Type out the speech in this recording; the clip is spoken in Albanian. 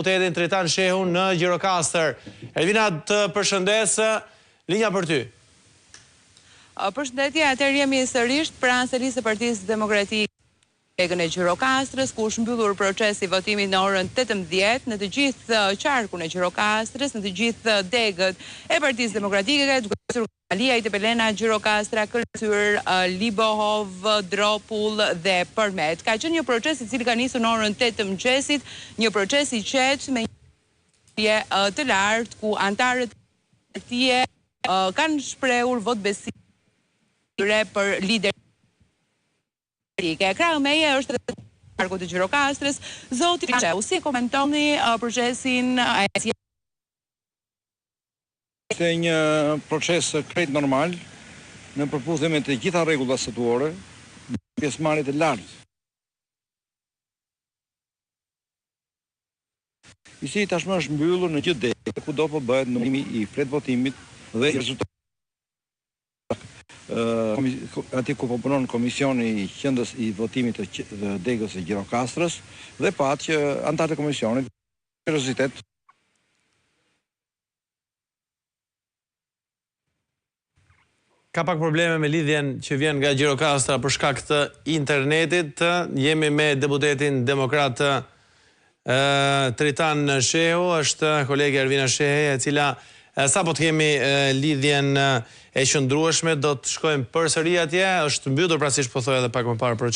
Deputetin Tritan Shehu në Gjirokastër. Ervina të përshëndes, linja për ty. Përshëndetje, atëherë jemi sërisht pranë selisë së Partisë Demokratike degën e Gjirokastrës, ku është mbyllur procesi i votimit në orën 18 në të gjithë qarkun e Gjirokastrës, në të gjithë degët e Partisë Demokratike, duke nisur Aliaj, Tepelena, Gjirokastra, Këlcyrë, Libohovë, Dropull dhe Përmet. Ka qenë një proces i cili ka nisur në orën 8 të mëngjesit, një proces i qetë me një të lartë ku anëtarët e partisë kanë shprehur votëbesimin e tyre për liderin. Krah meje është edhe qarkut të Gjirokastrës, zoti Shehu, si e komentoni procesin e Ishte një proces krejt normal, në përputhje me të gjitha rregullat statutore, me pjesëmarrje të lartë. I cili tashmë është mbyllur në gjithë degët, kudo po bëhet numërimi i fletëvotimit dhe i rezultateve aty ku po punon komisioni i qendrës i votimit të degës së Gjirokastrës dhe patë që anëtarët e komisionit seriozitet. Ka pak probleme me lidhjen që vjen nga Gjirokastra për shkak të internetit. Jemi me deputetin demokrat Tritan Shehu, është kolegja Ervina Shehaj, e cila sapo të kemi lidhjen e qëndrueshme do të shkojmë përsëri atje. Është mbyllur pra siç po thoja edhe pak më parë procesi.